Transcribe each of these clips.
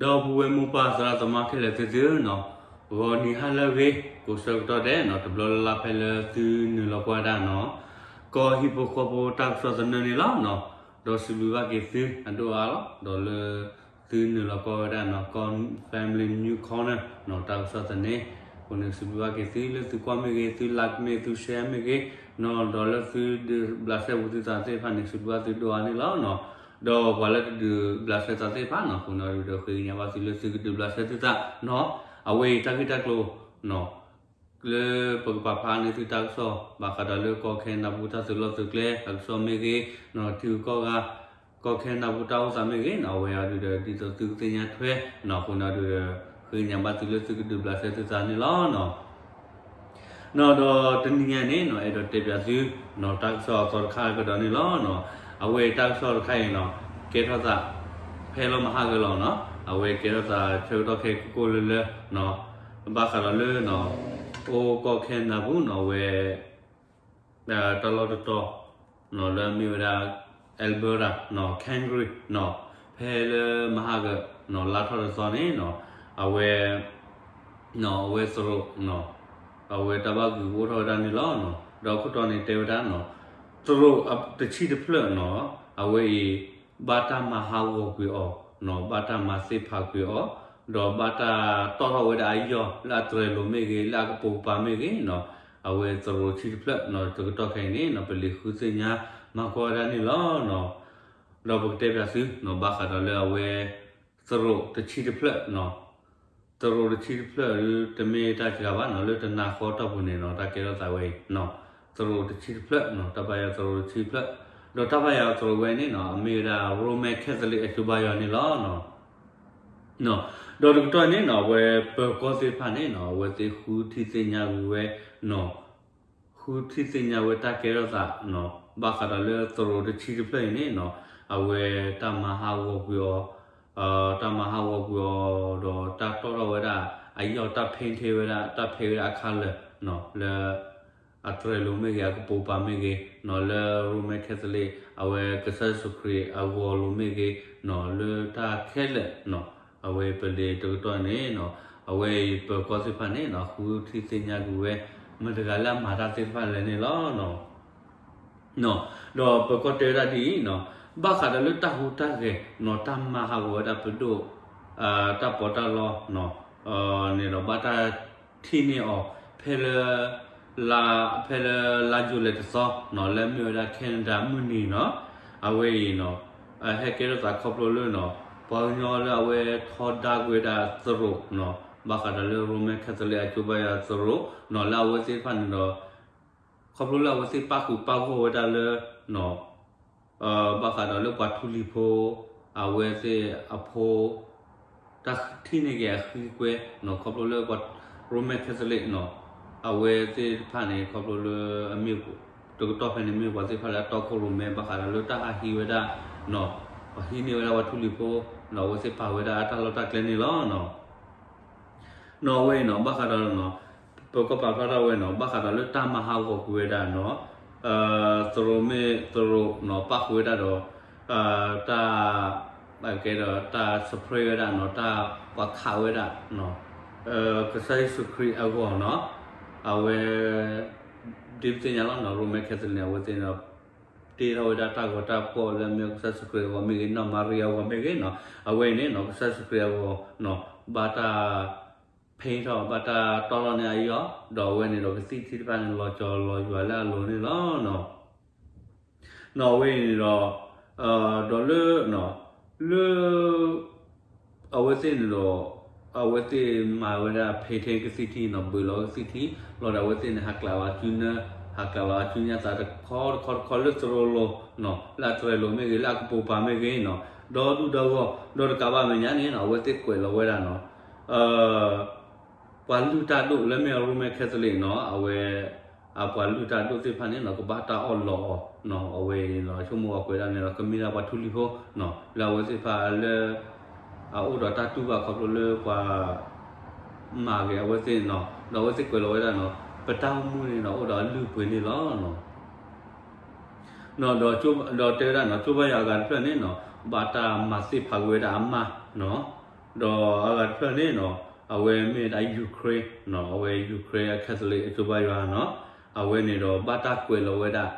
ဒီပုၢ်ဝဲၢ်မိၢ်ပၢ်သရၣ်သမါခဲလၢာ်သ့ၣ်သုနီၤ, ဂီၤနံၤဟါလၢအဂ့ၤ, ကိးဆၢကတီၢ်ဒဲးနီၤ, တဘျီလၢ်လၢ်ဖဲလၢသုနုာ်လီၤကွၢ်ဝဲဒၣ်နီၤ, ကီၢ်ဟံၣ်ဖိဃီဖိတၢ်ကစီၣ်သန့န့ၣ်လီၤနီၤ. ဒီးစံးဘျုးဘၣ်က့ၤသုအဒိၣ်အါလီၤ. ဒီးလၢသုနုာ်လီၤကွၢ်ဝဲဒၣ်နီၤ, ကီၢ် Family New Corner နီၤ, တၢ်ကစီၣ်သန့, အဃိန့ၣ်စံးဘျုးဘၣ်က့ၤသုလၢသုကွၢ်မ့ၢ်ဂ့ၤ, သု like မ့ၢ်ဂ့ၤ, သု share မ့ၢ်ဂ့ၤနီၤ, ဒီးလၢသုဒုးဘျးစဲဘူးသုသးသ့ၣ်တဖၣ်န့ၣ် စံးဘျုးဘၣ်သုဒိၣ်အါန့ၣ်လီၤနီၤ. ဒီးပှၤလၢတဒုးဘျးစဲသးသ့ၣ်တဖၣ်နီၤ, အဃိန့ၣ်ဒုးဒီးဃ့ကညးဘၣ်သုလၢသုကဒုးဘျးစဲသုသးနီၤ. အဝဲအံၤတၢ်ဂ့ၢ်တၢ်ကျိၤနီၤ လၢပကပာ်ဖျါန့ၢ်သုတၢ်ကစီၣ် ဘၣ်ဃးဒီးလၢကီၢ်ခဲနဒၤပူၤတၢ်သုးလီၢ်သုးကျဲအကစီၣ်မ့ၢ်ဂ့ၤနီၤ, ထံဂုၤကီၢ်ဂၤ, ကီၢ်ခဲနဒၤပူၤတၢ်အိၣ်သးမ့ၢ်ဂ့ၤနီၤ, အဝဲအံၤဒုးဒီးဒ်သိးသုကသ့ၣ်ညါထွဲနီၤ, အဃိန့ၣ်ဒုးဒီး ဃ့ကညးဘၣ်သုလၢသုကဒုးဘျးစဲသုသးန့ၣ်လီၤနီၤ. နီၤ ဒီးတနံၤညါန့ၣ်နီၤ အဲၣ်ဒိးတဲပၠးသုနီၤ တၢ်ကစီၣ်အသီတခါကဒီးန့ၣ်လီၤနီၤ. အဝဲတၢ်ကစီၣ်တခါအံၤနီၤ ကဲထီၣ်သး ဖဲလီၤမဟါကလီၤနီၤ. အဝဲကဲထီၣ်သးဆၢကတီၢ်ခဲကိၢ်ကိၢ်လၢလၢနီၤ, ဘၣ်ဃးဒီးလၢနီၤ အိၣ်ကီၢ်ခဲနဒၤပူၤနီၤ အဝဲ တၢ်လီၢ်တတီၤနီၤ လၢအမ့ၢ်ဝဲဒၣ် Alberta နီၤ Calgary နီၤ, ဖဲလၢမဟါကနီၤ လါထီၣ်တသီန့ၣ်နီၤ အဝဲ နီၤ အဝဲသရိာ်နီၤ အဝဲတၢ်ဘၣ်ဂုာ်ကအိၣ်ထီၣ်ဝဲဒၣ်န့ၣ်လီၤနီၤ. ဒီးအခိၣ်တီန့ၣ်တဲဝဲဒၣ်နီၤ သရိာ်တဆံတဖျၢၣ်နီၤ အဝဲအံၤ ဘၣ်တၢ်မၤဟးဂီၤကွံာ်အီၤနီၤ, ဘၣ်တၢ်မၤသ့ၣ်ဖးကွံာ်အီၤ, ဒီးဘၣ်တၢ်တီၣ်ထီၣ်ဝဲဒၣ်အယီၢ်လၢအတြဲၤလိာ်မ့ၢ်ဂ့ၤ, လၢအကပိာ်ကပၤမ့ၢ်ဂ့ၤနီၤ, အဝဲသရိာ်တဆံတဖျၢၣ်နီၤ တကတီၢ်ခဲအံၤန့ၣ်နီၤ ပလံာ်ဃုသ့ၣ်ညါမၤကွၢ်ဝဲဒၣ်န့ၣ်လီၤနီၤ. ဒီးပကတဲပၠးသုနီၤ ဘၣ်ဃးဒီးလၢအဝဲ သရိာ်တဆံတဖျၢၣ်နီၤ, သရိာ်တဆံတဖျၢၣ်တမ့ၢ်တၢ်စှၤဘၣ်နီၤ, လၢတနၤဃီတီၢ်ပူၤန့ၣ်နီၤ တၢ်ကဲထီၣ်သးဝဲအံၤနီၤ, သရိာ်တဆံတဖျၢၣ်နီၤ, တၢ်ဘၣ်ယွၤသရိာ်တဆံတဖျၢၣ်, ဒီးတၢ်ဘၣ်ယွၤသရိာ်ဝဲန့ၣ်နီၤ အမ့ၢ်ဝဲဒၣ် Roman Catholic အကၠိဘါယွၤန့ၣ်လီၤနီၤ. ဒီးတကတီၢ်န့ၣ်နီၤ အဝဲပၢၤကီၢ်သ့ၣ်တဖၣ်န့ၣ်နီၤ အဝဲသ့ၣ်ဃုထံၣ်သ့ၣ်ညါကွံာ်ဝဲနီၤ, ဃုထံၣ်သ့ၣ်ညါဝဲတၢ်ကဲထီၣ်သးနီၤ ဘၣ်ဃးဒီးလၢသရိာ်တဆံတဖျၢၣ်အံၤန့ၣ်နီၤ အဝဲတၢ်မၤဟးဂီၤကွံာ်အီၤ, တၢ်မၤဟးဂီၤကွံာ်အီၤ ဒီးတၢ်တီၣ်ထီၣ်ဝဲဒၣ်အယီၢ် တၢ် paint ဝဲဒၣ် တၢ်ဖဲးဝဲဒၣ်အ color နီၤ လၢ အတြဲၤလိာ်မ့ၢ်ဂ့ၤ အကပိာ်ကပၤမ့ၢ်ဂ့ၤနီၤ လၢ Roman Catholic အဝဲကစၢ်ယ့ၣ်ၡူးခရံာ်အဂီၤလိာ်မ့ၢ်ဂ့ၤနီၤ လၢတၢ်ခဲလၢာ်နီၤ အဝဲပလံာ်တကတီၢ်န့ၣ်နီၤ အဝဲအံၤပၢၤကီၢ်သ့ၣ်တဖၣ်န့ၣ်နီၤ ဃုထံၣ်သ့ၣ်ညါကွံာ်ဝဲ မတၤတဂၤလၢအမၤတၢ်သ့ၣ်တဖၣ်လဲၣ်န့ၣ်လီၤ. ဒီးပၢၤကီၢ်တဲဝဲဒၣ်ဒ်အံၤနီၤ ဘၣ်ဃးဒီးလၢတၢ်ဟူးတၢ်ဂဲၤနီၤ တၢ်မၤဟးဂီၤဝဲဒၣ်ပဒိၣ် တၢ်ပီးတၢ်လီနီၤ န့ၣ်ဒီးဘၣ်တၢ်ထံၣ်န့ၢ်အီၤ ဖဲလၢ လါ ဖဲလၢလါယူၤလံတသီနီၤ လၢအမ့ၢ်ဝဲဒၣ် Canada မုၢ်နံၤနီၤ အဝဲအံၤနီၤ ဟဲကဲထီၣ်သးခီဖျိလၢနီၤ ပှၤကညီလၢအဝဲထီဒါကွံာ်ဝဲဒၣ်သရိာ်နီၤ ဘၣ်ဃးဒီးလၢ Roman Catholic အကၠိဘါယွၤသရိာ်နီၤ လၢအဝဲသ့ၣ်တဖၣ်န့ၣ်ဒီး ခီဖျိလၢအဝဲသ့ၣ်ပၣ်ဃုာ်ပၣ်ဂီၢ်ဝဲဒၣ်လၢ ဘၣ်ဃးဒီးလၢပှၤထူလံၤဖိ အဝဲသ့ၣ်အဖိ တၢ်ထံၣ်န့ၢ်က့ၤအဃံကွဲနီၤ ခီဖျိလၢပှၤ Roman Catholic နီၤ အဝဲသ့ၣ်တဖၣ်န့ၣ် ခီဖျိလၢအမ့ၢ် တကတီၢ်ဖဲန့ၣ်မ့ၢ်ပှၤသ့ၣ်တဖၣ်လၢအတီခိၣ်ရိၣ်မဲ ဘၣ်ဃးဒီးလၢတၢ်ဟးဟံးဝဲဒၣ်နီၤ ပှၤဟံးန့ၢ်ဝဲဒၣ်ပှၤထူလံၤဖိနီၤ အဝဲသ့ၣ်ပာ်ဝဲဒၣ်အတၢ်လီၢ်တၢ်ကျဲန့ၣ်လီၤ. နီၤ အဝဲအံၤနီၤ ဘၣ်ဃးဒီးနီၤ ပၢၤကီၢ်ပာ်ဖျါထီၣ်ဝဲနီၤ ဘၣ်ဃးဒီးလၢတၢ်မၤဟးဂီၤကွံာ်ဝဲဒၣ်နီၤ သရိာ်မ့ၢ်သရိာ်နီၤ ပၣ်ဃုာ်ဝဲဒၣ်ဒီး တၢ် ကဲဒီးတၢ် spray ဝဲဒၣ်နီၤ တၢ်ပှၤခးဝဲဒၣ်နီၤ ကစၢ်ယ့ၣ်ၡူးခရံာ်အဂီၤနီၤ အဝဲ ဒ်ပသ့ၣ်ညါလီၤနီၤ Roman Catholic န့ၣ် အဝဲသ့ၣ်န့ၣ် တ့ထီၣ်ဝဲဒၣ်တၢ်ဂီၤတၢ်ဖှီၣ်လၢအမ့ၢ်ကစၢ်ယ့ၣ်ၡူးခရံာ်အဂီၤမ့ၢ်ဂ့ၤ နီၢ်မၤရံအဂီၤမ့ၢ်ဂ့ၤနီၤ အဝဲအံၤန့ၣ်နီၤ ကစၢ်ယ့ၣ်ၡူးခရံာ်အဂီၤနီၤ ဘၣ်တၢ် paint ထီၣ် ဘၣ်တၢ်တီၣ်ထီၣ်န့ၢ်အယီၢ် ဒီးအဝဲန့ၣ်ဒီးကသံၣ်ထံတဖၣ်န့ၣ် လီၤကၠီၤလီၤယွၤလၢအလိၤန့ၣ်လီၤ. နီၤ အဝဲအံၤန့ၣ်ဒီး ဒီးလၢ လၢ အဝဲသ့ၣ်န့ၣ်ဒီး အဝဲသ့ၣ်မၤဝဲဒၣ် paint ကသံၣ်ထံနီၤ ဘုးလီၤကသံၣ်ထံ လီၤဒီးအဝဲသ့ၣ်န့ၣ် ဟးကျးလီၤအစုနၢ ဟးကျးလီၤအစုညါသးတခီတခီတခီလၢသရိာ်လိၤနီၤ လၢအတြဲၤလိၤမ့ၢ်ဂ့ၤ လၢအကပိာ်ကပၤမ့ၢ်ဂ့ၤနီၤ ဒီဒူၣ်ဒီဂီၢ် ဒီးတကးဘၣ်မဲာ်ညါန့ၣ်နီၤ အဝဲသ့ၣ်ကွဲးလီၤဝဲဒၣ်နီၤ ပှၤလုၢ်တၢ်ဒိၣ်လၢမ့ၢ် Roman Catholic နီၤ အဝဲ ပှၤလုၢ်တၢ်ဒိၣ်သ့ၣ်တဖၣ်န့ၣ်နီၤ ကဘၣ်တၢ်အီၣ်လီအီၤနီၤ အဝဲအံၤနီၤ ဆိကမိၣ်အီၤကွဲးဒၣ်န့ၣ်ဒီး ကမ့ၢ်ဒၣ်ပှၤထူလံၤဖိနီၤ လၢအဝဲသ့ၣ်တဖၣ်လၢ အအိၣ်ဒီးတၢ်တူၢ်ဘၣ်ခီဖျိလၢပှၤ မၤဂ့ၤအဝဲသ့ၣ်နီၤ ဒီးအဝဲသ့ၣ်ကွဲးလီၤဝဲဒၣ်နီၤ ပတၢ်အိၣ်မူန့ၣ်နီၤ အိၣ်ဒီးအလုၢ်အပှ့ၤန့ၣ်လီၤ. နီၤ ဒီးတဲဝဲဒၣ်နီၤ ကၠိဘါယွၤအဂၤတဖျၢၣ်န့ၣ်နီၤ ဘၣ်တၢ်မၤသ့ၣ်ဖးကွံာ်ဝဲဒၣ်အမါနီၤ ဒီးအဂၤတဖျၢၣ်န့ၣ်နီၤ အဝဲမ့ၢ်ဒၣ် Ukraine နီၤ, အဝဲ Ukraine အ Catholic အကၠိဘါယွၤနီၤ, အဝဲန့ၣ်ဒီးဘၣ်တၢ်ကွဲးလီၤဝဲဒၣ်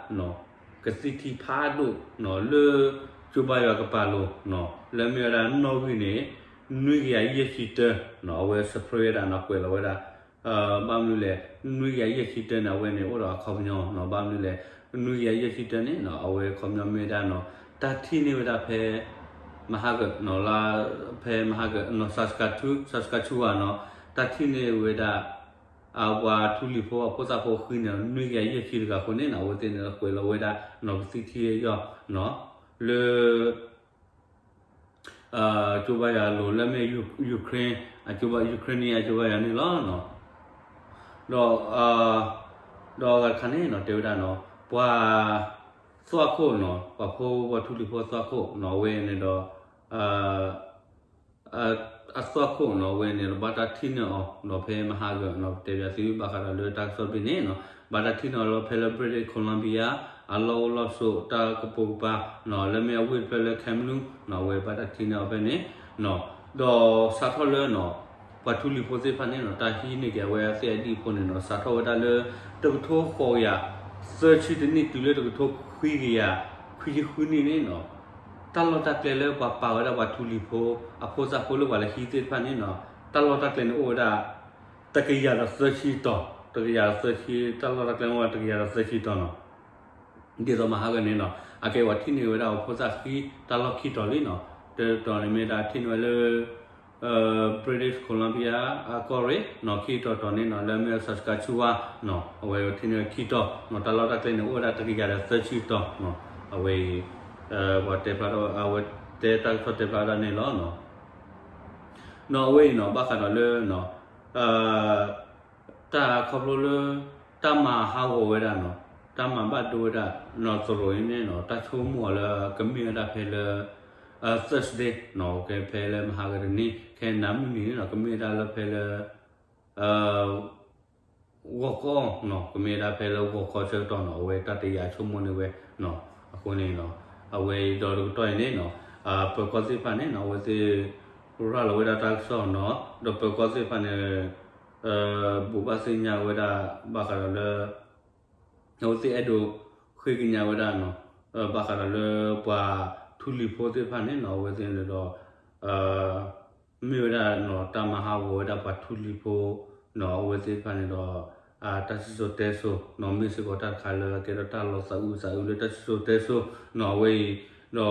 ကသံၣ်ထံဖးဒိၣ်နီၤ လၢကၠိဘါယွၤကပၤလိၤနီၤ လၢမ့ၢ်ဝဲဒၣ်နီၣ်ဂံၢ်န့ၣ် နွံကယၤယဲၢ်ဆံတၢနီၤ, အဝဲ spray ဝဲဒၣ်နီၤ ကွဲးလီၤဝဲဒၣ် ဘၣ်မနုၤလဲၣ် နွံကယၤယဲၢ်ဆံတၢန့ၣ် အဝဲန့ၣ်အိၣ်ဒီးအခီပညီနီၤ, ဘၣ်မနုၤလဲၣ် နွံကယၤယဲၢ်ဆံတၢန့ၣ်နီၤ အဝဲခီပညီမ့ၢ်ဝဲဒၣ်နီၤ တၢ်ထံၣ်န့ၢ်ဝဲဒၣ်ဖဲ မဟါကၢနီၤ လါ ဖဲမဟါကၢနီၤ Saskatchew နီၤ တၢ်ထံၣ်န့ၢ်ဝဲဒၣ် အပှၤထူလံၤဖိအဖိသၣ်ဖိဃံန့ၣ် နွံကယၤယဲၢ်ဆံတဂၤအဃိန့ၣ်နီၤ အဝဲသ့ၣ်န့ၣ်ဒီးကွဲးလီၤဝဲဒၣ်နီၤ ကသံၣ်ထံအယီၢ်နီၤ လၢ ကၠိဘါယွၤလိၤလၢမ့ၢ် Ukraine အကၠိဘါ Ukraine အကၠိဘါယွၤန့ၣ်လီၤ. ဒီး ဒီးအဂၤတခါန့ၣ်နီၤ တဲဝဲဒၣ်နီၤ ပှၤသွၣ်ခိၣ်နီၤ ပှၤဖိပှၤထူလံၤဖိသွၣ်ခိၣ်နီၤ အဝဲန့ၣ်ဒီး အသွၣ်ခိၣ်နီၤ အဝဲန့ၣ်ဒီးဘၣ်တၢ်ထံၣ်န့ၢ်အီၤနီၤ ဖဲမဟါကၢနီၤ တဲဘၣ်သုဘၣ်ဃးဒီးလၢတၢ်ကစီၣ်ဘ့ၣ်န့ၣ်နီၤ ဘၣ်တၢ်ထံၣ်န့ၢ်အီၤလီၤဖဲလၢ British Columbia အလီၢ်အိၣ်လီၢ်ဆိးတၢ်ကပိာ်ကပၤနီၤ လၢမ့ၢ်အဝ့ၢ်တဖျၢၣ်လၢ Kamloops နီၤ အဝဲဘၣ်တၢ်ထံၣ်န့ၢ်အီၤဖဲန့ၣ်နီၤ ဒီးစးထီၣ်လၢနီၤ ပှၤထူလံၤဖိသ့ၣ်တဖၣ်န့ၣ်နီၤ တၢ်ဟံးန့ၢ်က့ၤအဝဲသ့ၣ်အဒံၣ်အဖိန့ၣ်နီၤ စးထီၣ်ဝဲဒၣ်လၢ တကထိဃိးကယၤ သၢဆံတနံၣ်တုၤလၢတကထိခွံကယၤ ခွံဆံဃုနံၣ်န့ၣ်နီၤ တၢ်လီၢ်တၢ်ကျဲလၢပှၤပာ်ဝဲဒၣ်ပှၤထူလံၤဖိ အဖိသၣ်ဖိလၢပှၤလၢဟံးသ့ၣ်တဖၣ်န့ၣ်နီၤ တၢ်လီၢ်တၢ်ကျဲန့ၣ်အိၣ်ဝဲဒၣ် တကယၤဒီးသၢဆံတီၤ တကယၤဒီးသၢဆံ တၢ်လီၢ်တၢ်ကျဲအိၣ်ဝဲဒၣ်တကယၤဒီးသၢဆံတီၤနီၤ ဒ်သိးမဟါကၢန့ၣ်နီၤ အကဲပှၤထံၣ်န့ၢ်ဝဲဒၣ်အဖိသၣ်ဃံတၢ်လီၢ်ခံတီၤလံနီၤ တတီၤန့ၣ်မ့ၢ်ဒၣ်ထံၣ်န့ၢ်ဝဲလၢ British Columbia အကီၢ်ရ့ၣ်နီၤ ခံတီၤတီၤန့ၣ်နီၤ လၢမ့ၢ် Saskatchewan နီၤ အဝဲထံၣ်န့ၢ်ဝဲခံတီၤနီၤ တၢ်လီၢ်တၢ်ကျဲန့ၣ် အိၣ်ဝဲဒၣ်တကယၤဒီးသၢဆံတီၤနီၤ အဝဲအံၤ ပှၤတဲဖျါထီၣ် အဝဲတဲတၢ်ကစီၣ်တဲဖျါဒၣ်န့ၣ်လီၤနီၤ နီၤ အဝဲအံၤနီၤ ဘၣ်ဃးဒီးလၢ တၢ်ခီဖျိလၢ တၢ်မၤဟးဂီၤဝဲဒၣ်နီၤ တၢ်မၤဘၣ်ဒိဝဲဒၣ်နီၤ သရိာ်အံၤန့ၣ်နီၤ တၢ်ဆိကမိၣ်အီၤလၢကမ့ၢ်ဝဲဒၣ်ဖဲလၢ Thursday နီၤ ကဲဖဲလၢမဟါကတနံၤ ခဲနၤမုၢ်နံၤန့ၣ်နီၤ ကမ့ၢ်ဝဲဒၣ်လၢဖဲလၢ ဂီၤခီနီၤ ကမ့ၢ်ဝဲဒၣ်ဖဲလၢဂီၤခီဆၢကတီၢ်နီၤ အဝဲတၢ်တယာ်ဆိကမိၣ်န့ၢ်ဝဲနီၤ အဃိန့ၣ်နီၤ အဝဲအံၤဒီးတကတီၢ်အံၤန့ၣ်နီၤ ပၢၤကီၢ်သ့ၣ်တဖၣ်န့ၣ်နီၤ အဝဲသ့ၣ် ရၤလီၤဝဲဒၣ်တၢ်ကစီၣ်နီၤ ဒီးပၢၤကီၢ်သ့ၣ်တဖၣ်န့ၣ် ဘိးဘၣ်သ့ၣ်ညါဝဲဒၣ် ဘၣ်ဃးဒီးလၢ အဝဲသ့ၣ်အဲၣ်ဒိးဃ့ကညးဝဲဒၣ်နီၤ ဘၣ်ဃးဒီးလၢပှၤထူလံၤဖိသ့ၣ်တဖၣ်န့ၣ်နီၤ အဝဲသ့ၣ်န့ၣ်ဒီး မ့ၢ်ဝဲဒၣ်နီၤ တၢ်မၤဟးဂီၤဝဲဒၣ်ပှၤထူလံၤဖိနီၤ အဝဲသ့ၣ်တဖၣ်န့ၣ်ဒီး တၢ်စံၣ်စိၤတဲစိၤနီၤ မ့ၢ်စ့ၢ်ကီးတၢ်တခါလၢကဲထီၣ်တၢ်လီၤသးအုးသးအုးလၢတၢ်စံၣ်စိၤတဲစိၤနီၤ အဝဲအံၤ ဒီး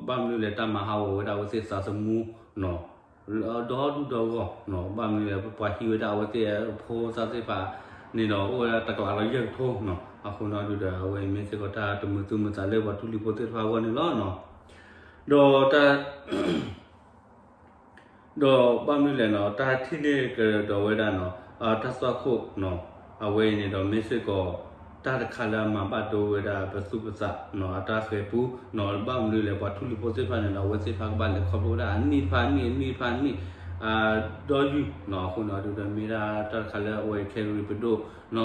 ဘၣ်မနုၤလဲၣ် တၢ်မၤဟးဂီၤဝဲဒၣ်အဝဲသ့ၣ်သးသမူနီၤ ဒီဒူၣ်ဒီဂီၢ်နီၤ ဘၣ်မနုၤလဲၣ် ပှၤဟံးဝဲဒၣ်အဝဲသ့ၣ်အဖိသၣ်သ့ၣ်တဖၣ်န့ၣ်ဒီး အိၣ်ဝဲဒၣ်တကလးဒီးယဲၢ်ကထိနီၤ အဃိန့ၣ်ဒုးဒီး အဝဲမ့ၢ်စ့ၢ်ကီးတၢ်တမုာ်သူၣ်မုာ်သးလၢပှၤထူလံၤဖိသ့ၣ်တဖၣ်အဂီၢ်န့ၣ်လီၤနီၤ ဒီးတၢ် ဒီးဘၣ်မနုၤလဲၣ်နီၤ တၢ်ထံၣ်န့ၢ်ကဒီးဝဲဒၣ်နီၤ တၢ်သွၣ်ခိၣ်နီၤ အဝဲအံၤန့ၣ်ဒီးမ့ၢ်စ့ၢ်ကီး တၢ်တခါလၢအမၤဘၣ်ဒိဝဲဒၣ်ပသူၣ်ပသးနီၤ အတၢ်ဃဲၤပူနီၤ ဘၣ်မနုၤလဲၣ် ပှၤထူလံၤဖိသ့ၣ်တဖၣ်န့ၣ်ဒီး အဝဲသ့ၣ်တဖၣ်ကဘၣ်လဲၤခီဖျိဝဲဒၣ် အနံၣ်တဖၣ်နံၣ် အနံၣ်တဖၣ်နံၣ် ဒီးယုၢ်နီၤ အဃိန့ၣ်ဒုးဒီးမ့ၢ်ဒၣ်တၢ်တခါလၢအဝဲအံၤ Calgary ပဒိၣ်နီၤ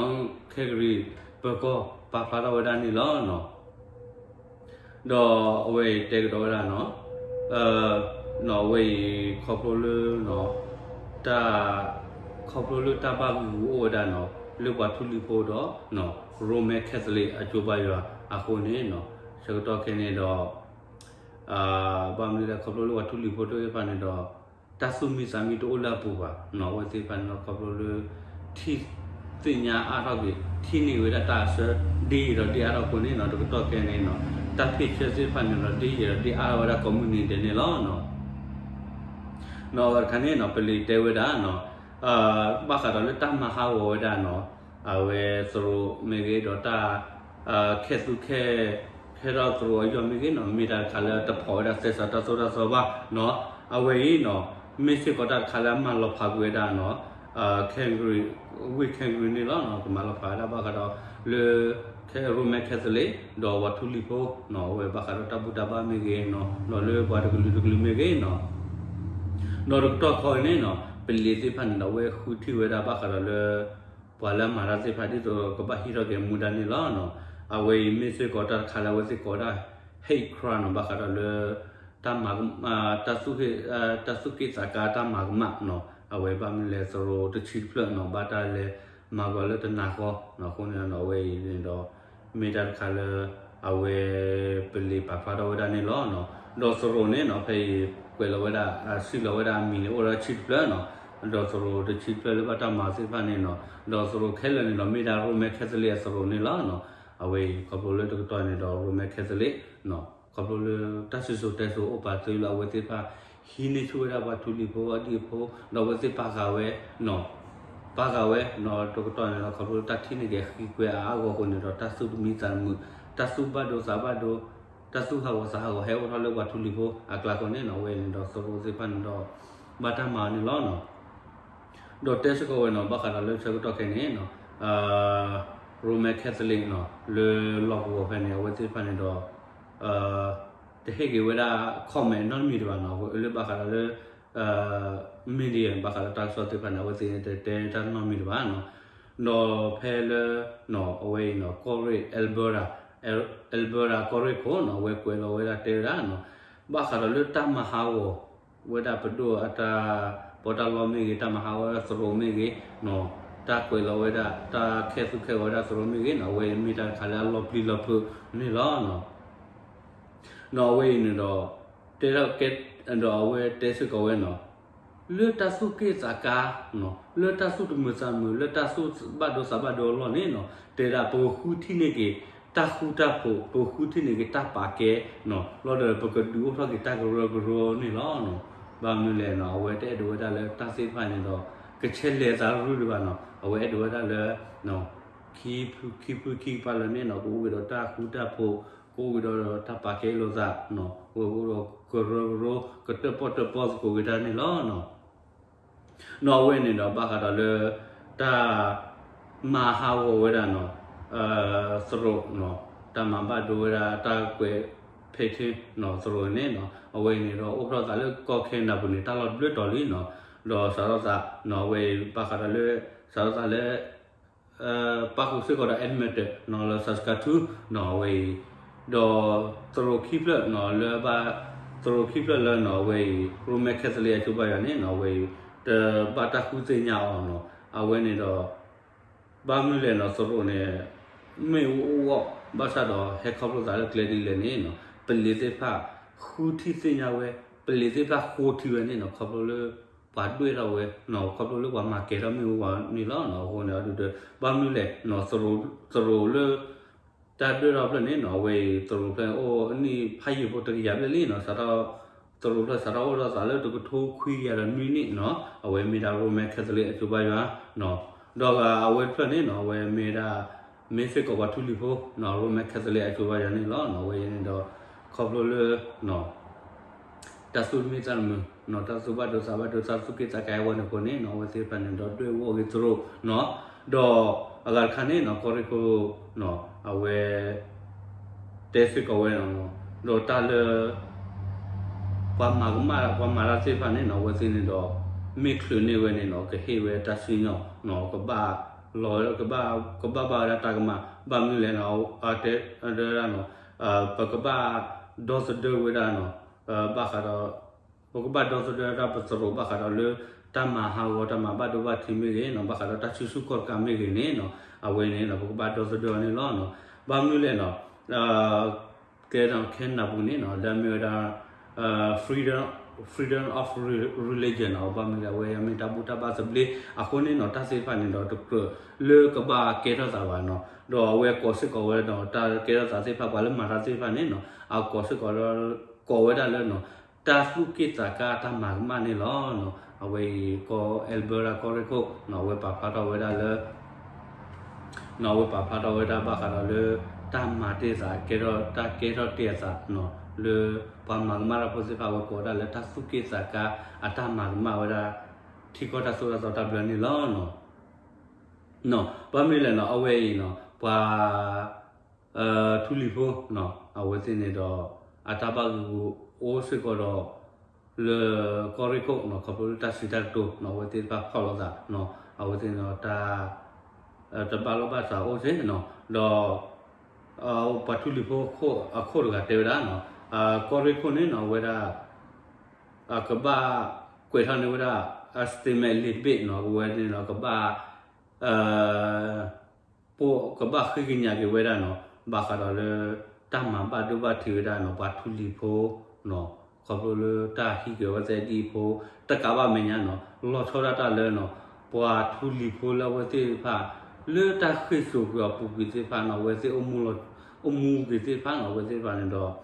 Calgary ပၢၤကီၢ်ပာ်ဖျါထီၣ်ဝဲဒၣ်န့ၣ်လီၤနီၤ ဒီးအဝဲအံၤတဲကဒီးဝဲဒၣ်နီၤ နီၤ အဝဲအံၤခီဖျိလၢ တၢ် ခီဖျိလၢတၢ်ဘၣ်ဂုာ်ဂုာ်အိၣ်ဝဲဒၣ်နီၤ လၢပှၤထူလံၤဖိဒီး Roman Catholic အကၠိဘါယွၤအဃိန့ၣ်နီၤ ဆၢကတီၢ်ခဲအံၤန့ၣ်ဒီး ဘၣ်မနုၤလဲၣ် ခီဖျိလၢပှၤထူလံၤဖိသ့ၣ်တဖၣ်န့ၣ်ဒီး တၢ်သူၣ်မံသးမံတအိၣ်လၢအပူၤဘၣ်နီၤ အဝဲသ့ၣ်တဖၣ်န့ၣ်ဒီး ခီဖျိလၢ ထံၣ်သ့ၣ်ညါအါထီၣ်က့ၤ ထံၣ်န့ၢ်ဝဲဒၣ်တၢ်အဆၢ ဒ်အံၤဒီးဒ်အါထီၣ်အဃိန့ၣ်နီၤ တကတီၢ်ခဲအံၤန့ၣ်နီၤ တၢ်ဖ့ၣ်ဆၢသ့ၣ်တဖၣ်န့ၣ်ဒီး ဒ်အံၤဒီးဒ်အါထီၣ်ဝဲဒၣ်ကိးမုၢ်နံၤဒဲးန့ၣ်လီၤနီၤ နီၤ အဂၤတခါန့ၣ်နီၤ ပလံၤတဲဝဲဒၣ်နီၤ ဘၣ်ဃးဒီးလၢတၢ်မၤဟးဂီၤဝဲဒၣ်နီၤ အဝဲသရိာ်မ့ၢ်ဂ့ၤဒီးတၢ် ခဲသူခဲ ခဲထီၣ်သရိာ်အယီၢ်မ့ၢ်ဂ့ၤနီၤ မ့ၢ်တၢ်တခါလၢတဖီၣ်ဝဲဒၣ်သဲစးတၢ်သိၣ်တၢ်သီဘၣ်နီၤ အဝဲအံၤနီၤ မ့ၢ်စ့ၢ်ကီးတၢ်တခါလၢအမၤလီၤဖးကွံာ်ဝဲဒၣ်နီၤ Calgary ဝ့ၢ် Calgary န့ၣ်လီၤနီၤ ကမၤလီၤဖးဝဲဒၣ်ဘၣ်ဃးဒီးလၢ Roman Catholic ဒီးပှၤထူလံၤဖိနီၤ အဝဲဘၣ်ဃးဒီးတၢ်ဘူၣ်တၢ်ဘါမ့ၢ်ဂ့ၤနီၤ ဒီးလၢပှၤတကလုာ်တကလုာ်မ့ၢ်ဂ့ၤနီၤ ဒီးတကတီၢ်ခီအံၤန့ၣ်နီၤ ပလံၤသ့ၣ်တဖၣ်န့ၣ်ဒီး အဝဲဃုထံၣ်ဝဲဒၣ်ဘၣ်ဃးဒီးလၢ ပှၤလၢအမၤတၢ်သ့ၣ်တဖၣ်ဒ်သိးကဘၣ်ဟံးထီၣ်က့ၤမူဒါန့ၣ်လီၤနီၤ အဝဲအံၤမ့ၢ်စ့ၢ်ကီးတၢ်တခါလၢအဝဲသ့ၣ်ကိးဝဲဒၣ် hate crime နီၤ ဘၣ်ဃးဒီးလၢ တၢ်မၤ တၢ်သူၣ်က့ၣ်သးကါတၢ်မၤကမၣ်နီၤ, အဝဲဘၣ်မနုၤလဲၣ် သရိာ်တဆံတဖျၢၣ်နီၤ ဘၣ်တၢ်လဲၤမၤဂီၤလၢတနၤဃီနီၤ, အဃိန့ၣ်နီၤ အဝဲအံၤန့ၣ်ဒီး မ့ၢ်တၢ်တခါလၢ အဝဲ ပလံၤပာ်ဖျါထီၣ်ဝဲဒၣ်န့ၣ်လီၤနီၤ. ဒီးသရိာ်န့ၣ်နီၤ ဖဲအံၤကွဲးလီၤဝဲဒၣ် စံးလီၤဝဲဒၣ်အမံၤန့ၣ် အိၣ်ဒီးဆံတဖျၢၣ်နီၤ, ဒီးသရိာ်တဆံတဖျၢၣ်လၢဘၣ်တၢ်မၤသ့ၣ်တဖၣ်န့ၣ်နီၤ, ဒီးသရိာ်ခဲလၢာ်န့ၣ်ဒီး မ့ၢ်ဒၣ် Roman Catholic အသရိာ်န့ၣ်လီၤနီၤ. အဝဲအံၤခီဖျိလၢတကတီၢ်န့ၣ်ဒီး Roman Catholic နီၤ ခီဖျိလၢတၢ်စံၣ်စိၤတဲစိၤအိၣ်ပာ်သုလၢအဝဲသ့ၣ်တဖၣ် ဟံးန့ၢ်ဆူၣ်ဝဲဒၣ်ပှၤထူလံၤဖိအဒံၣ်အဖိ ဒီးအဝဲသ့ၣ်ပာ်ဃာ်ဝဲနီၤ, ပာ်ဃာ်ဝဲနီၤ တကတီၢ်န့ၣ်ဒီး ခီဖျိလၢတၢ်ထံၣ်န့ၢ်က့ၤဃံကွဲအါအါဂီၢ်အဃိန့ၣ်ဒီး တၢ်သူၣ်တမံသးတမုာ် တၢ်သူၣ်ဘၣ်ဒိသးဘၣ်ဒိ တၢ်သူၣ်ဟးဂီၤသးဟးဂီၤဟဲအိၣ်ထီၣ်လၢပှၤထူလံၤဖိအကျါဃိန့ၣ်နီၤ, အဝဲန့ၣ်ဒီးသရိာ်သ့ၣ်တဖၣ်န့ၣ်ဒီး ဘၣ်တၢ်မၤန့ၣ်လီၤနီၤ. ဒီးတဲစ့ၢ်ကီးဝဲနီၤ ဘၣ်ဃးဒီးလၢဆၢကတီၢ်ခဲအံၤန့ၣ်နီၤ Roman Catholic နီၤ လၢလီၢ်ကဝီၤဖဲန့ၣ် အဝဲသ့ၣ်တဖၣ်န့ၣ်ဒီး တဟ့ၣ်က့ၤဝဲဒၣ် comment နီတမံၤတဘၣ်နီၤ, လၢဘၣ်ဃးဒီးလၢ media ဘၣ်ဃးဒီးတၢ်ကစီၣ်သ့ၣ်တဖၣ်န့ၣ် အဝဲသ့ၣ်န့ၣ်တတဲတၢ်နီတမံၤတဘၣ်နီၤ. ဒီးဖဲလၢ အဝဲအံၤနီၤ ကီၢ်ရ့ၣ် Alberta Alberta ကီၢ်ရ့ၣ်ခိၣ်နီၤ အဝဲကွဲးလီၤဝဲဒၣ်တဲဝဲဒၣ်နီၤ ဘၣ်ဃးဒီးလၢတၢ်မၤဟးဂီၤ ဝဲဒၣ်ပဒိၣ်အတၢ်ပီးတၢ်လီမ့ၢ်ဂ့ၤ, တၢ်မၤဟးဂီၤဝဲဒၣ်သရိာ်မ့ၢ်ဂ့ၤနီၤ, တၢ်ကွဲးလီၤဝဲဒၣ် တၢ်ခဲသူၣ်ခဲဂီၤဝဲဒၣ်သရိာ်မ့ၢ်ဂ့ၤနီၤ, အဝဲမ့ၢ်တၢ်တခါလၢအလီၤပျံၤလီၤဖုးန့ၣ်လီၤနီၤ. နီၤ အဝဲအံၤန့ၣ်ဒီး တဲဒၣ်ကဲ ဒီးအဝဲတဲစ့ၢ်ကီးဝဲနီၤ လၢတၢ်သူၣ်က့ၣ်သးကါနီၤ, လၢတၢ်သူၣ်တမုာ်သးတမုာ်, လၢတၢ်သူၣ်ဘၣ်ဒိသးဘၣ်ဒိအလီၢ်န့ၣ်နီၤ, တဲဒၣ်ပကဃုထံၣ်န့ၢ်က့ၤ တၢ်ဃူတၢ်ဖိး, ပကဃုထံၣ်န့ၢ်က့ၤတၢ်ပာ်ကဲနီၤ, လီၤဒီးပကဒုးအိၣ်ထီၣ်က့ၤတၢ်ကရၢကရိန့ၣ်လီၤနီၤ. ဘၣ်မနုၤလဲၣ်နီၤ, အဝဲတအဲၣ်ဒိးဝဲဒၣ်လၢတၢ်သ့ၣ်တဖၣ်န့ၣ်ဒီး ကဆဲးလဲၤသးရုၢ်ဒံးဘၣ်နီၤ, အဝဲအဲၣ်ဒိးဝဲဒၣ်လၢ ခံဖုခံဖုခံကပၤလၢာ်န့ၣ်နီၤ, ကအိၣ်က့ၤဒီးတၢ်ဃူတၢ်ဖိး, ကအိၣ်က့ၤဒီးတၢ်ပာ်ကဲလိာ်သးနီၤ, ကအိၣ်ဒီးကရၢကရိ ကတၢၣ်ပီၣ်တၢၣ်ပီသကိးက့ၤတၢ်န့ၣ်လီၤနီၤ. နီၤ အဝဲန့ၣ်ဒီးဘၣ်ဃးဒီးလၢ တၢ်မၤဟးဂီၤဝဲဒၣ်နီၤ သရိာ်နီၤ, တၢ်မၤဘၣ်ဒိဝဲဒၣ်တၢ်ကွဲးဖဲထံနီၤ သရိာ်န့ၣ်နီၤ, အဝဲအံၤန့ၣ်ဒီးအိၣ်ဖျီၣ်သးလၢကီၢ်ခဲနဒၤပူၤန့ၣ် တၢ်လီၢ်တဘျုးတီၤလံနီၤ, ဒီးစးထီၣ်သးနီၤ အဝဲအံၤဘၣ်ဃးဒီးလၢ စးထီၣ်သးလၢ ပၣ်ဃုာ်စ့ၢ်ကီးဒီး Edmonton နီၤ လၢ Saskatoon နီၤ အဝဲအံၤ, ဒီးသရိာ်ခံဖျၢၣ်နီၤ လၢဘၣ် သရိာ်ခံဖျၢၣ်လၢနီၤ အဝဲအံၤ Roman Catholic အစိၤဘၣ်ယွၤန့ၣ်နီၤ အဝဲအံၤ တဘၣ်တၢ်ဃုသ့ၣ်ညါအီၤနီၤ, အဝဲန့ၣ်ဒီး ဘၣ်မနုၤလဲၣ်နီၤ သရိာ်န့ၣ် မ့ၣ်အူအီၣ် ဘၣ်ဆၣ်ဒီးဟဲခီဖျိသးလၢကျဲဒ်လဲၣ်န့ၣ်နီၤ ပလံၤသ့ၣ်တဖၣ် ဃုထံၣ်သ့ၣ်ညါဝဲ, ပလံၤသ့ၣ်တဖၣ်ဃိထံဝဲန့ၣ်နီၤ ခီဖျိလၢ ပှၤဒွဲၣ်ထီၣ်ဝဲနီၤ ခီဖျိလၢပှၤမၤကဲၤထီၣ်မ့ၣ်အူပှၤန့ၣ်လီၤနီၤ. အဃိန့ၣ် အဒုးဒီး ဘၣ်မနုၤလဲၣ်နီၤ သရိာ်လၢ တၢ်ဒွဲၣ်ထီၣ်ဖျၢၣ်န့ၣ်နီၤ အဝဲအံၤ သရိာ်ဖျၢၣ်န့ၣ် အိၣ်အနံၣ်ဖးယံာ်ဖိတကယၤဘျဲၣ်လံနီၤ စးထီၣ် သရိာ်ဖျၢၣ်စးထီၣ်အိၣ်ထီၣ်သးလၢတကထိခွံကယၤဒီးနွံနံၣ်နီၤ အဝဲမ့ၢ်ဒၣ် Roman Catholic အစိၤဘၣ်ယွၤနီၤ, ဒီးဂၤအဝဲတဖျၢၣ်န့ၣ်နီၤ အဝဲမ့ၢ်ဒၣ် မ့ၢ်စ့ၢ်ကီးပှၤထူလံၤဖိနီၤ Roman Catholic အစိၤဘၣ်ယွၤန့ၣ်လီၤနီၤ. အဝဲအံၤန့ၣ်ဒီး ခီဖျိလၢ တၢ်သူၣ်တမံသးတမုာ်နီၤ တၢ်သူၣ်ဘၣ်ဒိသးဘၣ်ဒိ တၢ်သူၣ်က့ၣ်သးကါအဝဲန့ၣ်အဃိန့ၣ်နီၤ အဝဲသ့ၣ်တဖၣ်န့ၣ်ဒီးဒွဲၣ်အူအီၣ်က့ၤသရိာ်နီၤ, ဒီးအဂၤတခါန့ၣ်နီၤ ကီၢ်ရ့ၣ်ခိၣ်နီၤ အဝဲ တဲစ့ၢ်ကီးဝဲနီၤ ဒီးတၢ်လၢ ပှၤမၤကမၣ် ပှၤမၤတၢ်သ့ၣ်တဖၣ်န့ၣ်နီၤ အဝဲသ့ၣ်န့ၣ်ဒီး မ့ၢ်ချုးန့ၢ်ဝဲန့ၣ်နီၤ ကဟ့ၣ်ဝဲတၢ်စံၣ်ညီၣ်နီၤ ကဘၣ်လီၤ ကဘၣ် ကဘၣ်ဘၣ်ဝဲဒၣ်တၢ်ကမၣ် ဘၣ်မနုၤလဲၣ်နီၤ အတဲဒၣ်နီၤ ပကဘၣ်ဒီသဒၢဝဲဒၣ်နီၤ ဘၣ်ဃးဒီး ပကဘၣ်ဒီသဒၢဒၣ်ပသရိာ်ဘၣ်ဃးဒီးလၢ တၢ်မၤဟးဂီၤ တၢ်မၤဘၣ်ဒိဘၣ်ထံးမ့ၢ်ဂ့ၤနီၤ ဘၣ်ဃးဒီးတၢ်ဆူၣ်ဆူၣ်ကီၢ်တကးမ့ၢ်ဂ့ၤန့ၣ်နီၤ အဝဲန့ၣ်နီၤ ပကဘၣ်ဒီသဒၢအီၤန့ၣ်လီၤနီၤ. ဘၣ်မနုၤလဲၣ်နီၤ ကဲနီၤ ခဲနဒၤပူၤန့ၣ်နီၤ လၢအမ့ၢ်ဝဲဒၣ် freedom freedom of religion နီၤ ဘၣ်မနုၤလဲၣ် အဝဲအမ့ၢ်တၢ်ဘူၣ်တၢ်ဘါသဘျ့ အဃိန့ၣ်နီၤ တၢ်သ့ၣ်တဖၣ်န့ၣ်ဒီးတကြၢးလၢကဘၣ်ကဲထီၣ်သးဘၣ်နီၤ ဒီးအဝဲကိးစ့ၢ်ကီးဝဲဒီး တၢ်ကဲထီၣ်သးသ့ၣ်တဖၣ် ပှၤလၢမၤတၢ်သ့ၣ်တဖၣ်န့ၣ်နီၤ အကိးစ့ၢ်ကီးဒီး ကိးဝဲဒၣ်လၢနီၤ တၢ်သူၣ်က့ၣ်သးကါတၢ်မၤကမၣ်န့ၣ်လီၤနီၤ. အဝဲအံၤ ကီၢ် Alberta ကီၢ်ရ့ၣ်ခိၣ်နီၤ အဝဲပာ်ဖျါထီၣ်ဝဲဒၣ်လၢ နီၤ အဝဲပာ်ဖျါထီၣ်ဝဲဒၣ်ဘၣ်ဃးဒီးလၢ တၢ်မၤတ့ၢ်သး ကဲထီၣ် တၢ်ကဲထီၣ်တ့ၢ်အသးနီၤ လၢ ပှၤမၤကမၣ်တၢ်ဖိသ့ၣ်တဖၣ် အဝဲကိးဝဲဒၣ်လၢတၢ်သူၣ်က့ၣ်သးကါ အတၢ်မၤကမၣ်ဝဲဒၣ် ထံကီၢ်တၢ်သိၣ်တၢ်သီတၢ်ဘျၢန့ၣ်လီၤနီၤ. နီၤ ဘၣ်မနုၤလဲၣ်နီၤ အဝဲအံၤနီၤ ပှၤ ထူလံၤဖိနီၤ အဝဲသ့ၣ်န့ၣ်ဒီး အတၢ်ဘၣ်ဂ့ၢ်ဂူၤအိၣ်စ့ၢ်ကီးဒီး လၢကီၢ်ရ့ၣ်ခိၣ်နီၤ ခီဖျိလၢတၢ်စံးတၢ်ကတိၤနီၤ အဝဲသ့ၣ်တဖၣ်ဖီၣ်လိာ်သးနီၤ အဝဲသ့ၣ်န့ၣ်ဒီး တၢ် တဘၣ်လိာ်ဘၣ်စးအိၣ်စ့ၢ်နီၤ ဒီး ပှၤထူလံၤဖိအခိၣ်တဂၤတဲဝဲဒၣ်နီၤ ကီၢ်ရ့ၣ်ခိၣ်န့ၣ်နီၤ အဝဲဒၣ် ကဘၣ်ကွဲးထီၣ်န့ၢ်ဝဲဒၣ် အ statement လံာ်ဘ့ၣ်နီၤ အဝဲန့ၣ်ဒီးကဘၣ် ပကဘၣ်ဃ့ကညးက့ၤဝဲဒၣ်နီၤ ဘၣ်ဃးဒီးလၢ တၢ်မၤဘၣ်ဒိဘၣ်ထံးဝဲဒၣ်နီၤ ပှၤထူလံၤဖိနီၤ ခီဖျိလၢတၢ်ဟံးက့ၤဝဲသဲဒ်အံၤဖိ တကးဘၣ်မဲာ်ညါနီၤ လီၤဆီဒၣ်တၢ်လၢနီၤ ပှၤထူလံၤဖိလၢအဝဲသ့ၣ်တဖၣ် လၢတၢ်ဃ့ၢ်စိာ်ကွံာ်အပူၤကွံာ်သ့ၣ်တဖၣ်နီၤ အဝဲသ့ၣ်အိၣ်မူလီၤ အိၣ်မူက့ၤသ့ၣ်တဖၣ်နီၤ အဝဲသ့ၣ်တဖၣ်န့ၣ်ဒီး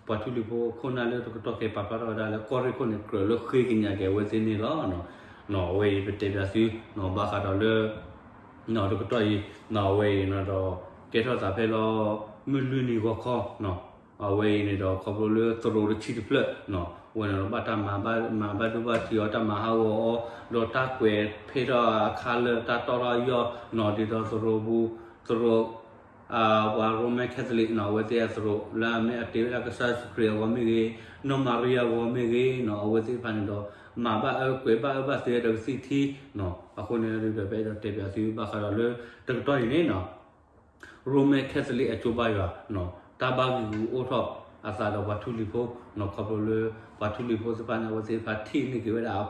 ပှၤထူလံၤဖိခိၣ်နၢ်လၢတကတီၢ်ခဲအံၤပာ်ဖျါထီၣ်ဝဲဒၣ်လၢကီၢ်ရ့ၣ်ခိၣ်န့ၣ် ကြၢးလၢဃ့ကညးက့ၤအဝဲသ့ၣ်န့ၣ်လီၤ. နီၤ အဝဲအံၤပတဲပၠးသုနီၤ ဘၣ်ဃးဒီးလၢ နီၤ တကတီၢ်အံၤ နီၤ အဝဲအံၤနီၤဒီး ကဲထီၣ်သးဖဲလီၤ မုၢ်လွံၢ်နံၤဂီၤခီနီၤ အဝဲအံၤန့ၣ်ဒီး ခီဖျိလၢသရိာ်တဆံတဖျၢၣ်နီၤ အဝဲန့ၣ်ဒီးဘၣ်တၢ်မၤဘၣ်ဒိဘၣ်ထံးအီၤ တၢ်မၤဟးဂီၤအီၤ ဒီးတၢ်ကွဲးဖဲထီၣ်အခါလၢတၢ်တီၢ်ထီၣ်အယီၢ်နီၤ ဒ်သိးသရိာ်ပူၤ သရိာ် ပှၤ Roman Catholic နီၤ အဝဲသ့ၣ်အသရိာ်လၢအမ့ၢ်အတ့ဝဲဒၣ်ကစၢ်ယ့ၣ်ၡူးခရံာ်အဂီၢ်မ့ၢ်ဂ့ၤ, နီၢ်မၤရံအဂီၢ်မ့ၢ်ဂ့ၤနီၤ အဝဲသ့ၣ်တဖၣ်န့ၣ်ဒီး မၤဘၣ်အၢကွဲးဘၣ်အၢဘၣ်သ့ဝဲဒီးကသံၣ်ထံနီၤ အဃိန့ၣ်ဒုးဒီး ပအဲၣ်ဒိးတဲပၠးသုဘၣ်ဃးဒီးလၢ တကတီၢ်အံၤန့ၣ်နီၤ Roman Catholic အကၠိဘါယွၤနီၤ တၢ်ဘၣ်ဂံာ်ဂူာ်အိၣ်ထီၣ်အသးဒီးပှၤထူလံၤဖိနီၤ ခီဖျိလၢ ပှၤထူလံၤဖိသ့ၣ်တဖၣ်န့ၣ် အဝဲသ့ၣ်တဖၣ်ထံၣ်န့ၢ်က့ၤဝဲဒၣ်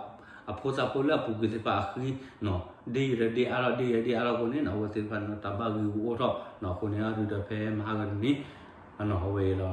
အဖိသၣ်ဖိလၢအပူၤကွံာ်သ့ၣ်တဖၣ်အဃံနီၤ ဒ်ယံာ်ဒီးဒ်အါထီၣ် ဒ်ယံာ်ဒ်အါထီၣ်အဃိန့ၣ်နီၤ အဝဲသ့ၣ်တဖၣ်န့ၣ် တၢ်ဘၣ်ဂံာ်ဂူာ်အိၣ်ထီၣ်နီၤ အဃိန့ၣ်အဒုးဒီးဖဲမဟါကတနံၤ အဝဲအံၤဒီး သ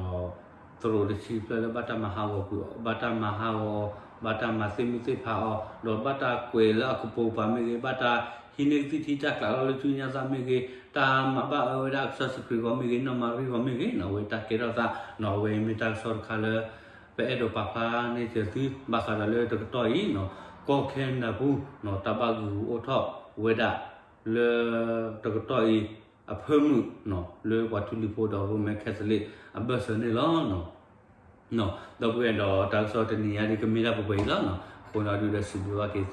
ရိာ်တဆံတဖျၢၣ်လၢဘၣ်တၢ်မၤဟးဂီၤကွံာ်အီၤ ဘၣ်တၢ်မၤဟးဂီၤအီၤ ဘၣ်တၢ်မၤသ့ၣ်မုၢ်သ့ၣ်ဖးအီၤ ဒီးဘၣ်တၢ်ကွဲးလၢအကပိာ်ကပၤမ့ၢ်ဂ့ၤ ဘၣ်တၢ်ဟံးန့ၢ်ကသံၣ်ထံတၢ်ကျးလီၤလၢဆူညါသးမ့ၢ်ဂ့ၤ တၢ်မၤဘၣ်အၢဝဲဒၣ်ကစၢ်ယ့ၣ်ၡူးခရံာ်အဂီၢ်မ့ၢ်ဂ့ၤ နီၢ်မၤရံအဂီၢ်မ့ၢ်ဂ့ၤနီၤ အဝဲတၢ်ကဲထီၣ်သးနီၤ အဝဲအံၤမ့ၢ်တၢ်ကစီၣ်တခါလၢ ပအဲၣ်ဒိးပာ်ဖျါန့ၢ်က့ၤသု ဘၣ်ဃးဒီးလၢတကတီၢ်အံၤနီၤ ကီၢ်ခဲနဒၤပူၤနီၤ တၢ်ဘၣ်ဂံာ်ဂူာ်အိၣ်ထီၣ်ဝဲဒၣ် လၢတကတီၢ်အံၤ အဖၢမုၢ်နီၤ လၢပှၤထူလံၤဖိဒီး Roman Catholic အဘၢၣ်စၢၤန့ၣ်လီၤ. ဒီပုၢ်ဝဲၢ်ဒီးတၢ်ကစီၣ်တနံၤညါဒ်ကမ့ၢ်ဒၣ်ပှဲၤပှဲၤအံၤလီၤနီၤ အဃိန့ၣ်အဒုးဒီးစံးဘျုးဘၣ်က့ၤသု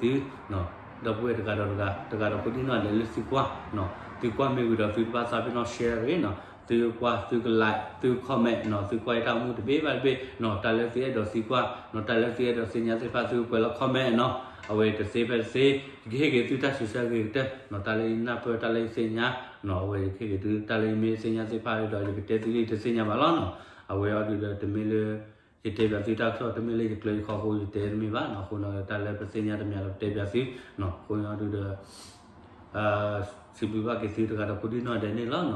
ဒီပုၢ်ဝဲၢ်တဂၤဒီးတဂၤ တဂၤဒီးကိးဒံနီၢ်ဒဲးလၢသုကွၢ်နီၤ သုကွၢ်မ့ၢ်ဝံၤဒီးသုတဘၣ်သးပ့ၤနီၣ် share တဂ့ၤနီၤ သုကွၢ်သုက like သု comment နီၤ သုကွၢ်ယတၢ်အိၣ်မူတဘ့ၣ်ဘၣ်တဘ့ၣ်နီၤ တၢ်လၢသုအဲၣ်ဒိးသံကွၢ်နီၤ တၢ်လၢသုအဲၣ်ဒိးသ့ၣ်ညါသ့ၣ်တဖၣ် သုကွဲးလီၤ comment နီၤ အဝဲတသ့ဖဲတသ့ ယကဟ့ၣ်က့ၤသုတၢ်စံးဆၢဂ့ၤကတၢၢ်နီၤ တၢ်လၢယနၢ်ပၢၢ်တၢ်လၢယသ့ၣ်ညါနီၤ အဝဲယကဟ့ၣ်က့ၤသု တၢ်လၢယမ့ၢ်သ့ၣ်ညါသ့ၣ်တဖၣ်ဒီး ယကတဲသုလၢယတသ့ၣ်ညါဘၣ်လီၤနီၤ အဝဲအီၤဒုးဒီးတမ့ၢ်လၢ ယတဲပၠးသုတၢ်ကစီၣ် တမ့ၢ်လၢယကျၢၤယခီၣ်အဃိ ယတဲတမ့ၢ်ဘၣ်နီၤ အဃိန့ၣ် တၢ်လၢပသ့ၣ်ညါတမံၤဒီးပတဲပၠးသုနီၤ အဃိန့ၣ်အီၤဒုးဒီး စံးဘျုးဘၣ်က့ၤသုတဂၤဒီးကိးဒံနီၢ်ဒဲးန့ၣ်လီၤနီၤ လီၢ်ခံကတၢၢ်န့ၣ်နီၤ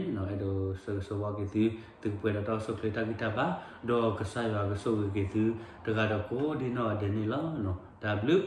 အဲၣ်ဒိးဆၢဂ့ၤဆၢဝါက့ၤသု သုကပှဲၤဒီးတၢ်အိၣ်ဆူၣ်အိၣ်ချ့တၢ်ဂံၢ်တၢ်ဘါ ဒီးကစၢ်ယွၤကဆိၣ်ဂ့ၤက့ၤသု တဂၤဒီးကိးဒံနီၢ်ဒဲးန့ၣ်လီၤနီၤ တၢ်ဘျုး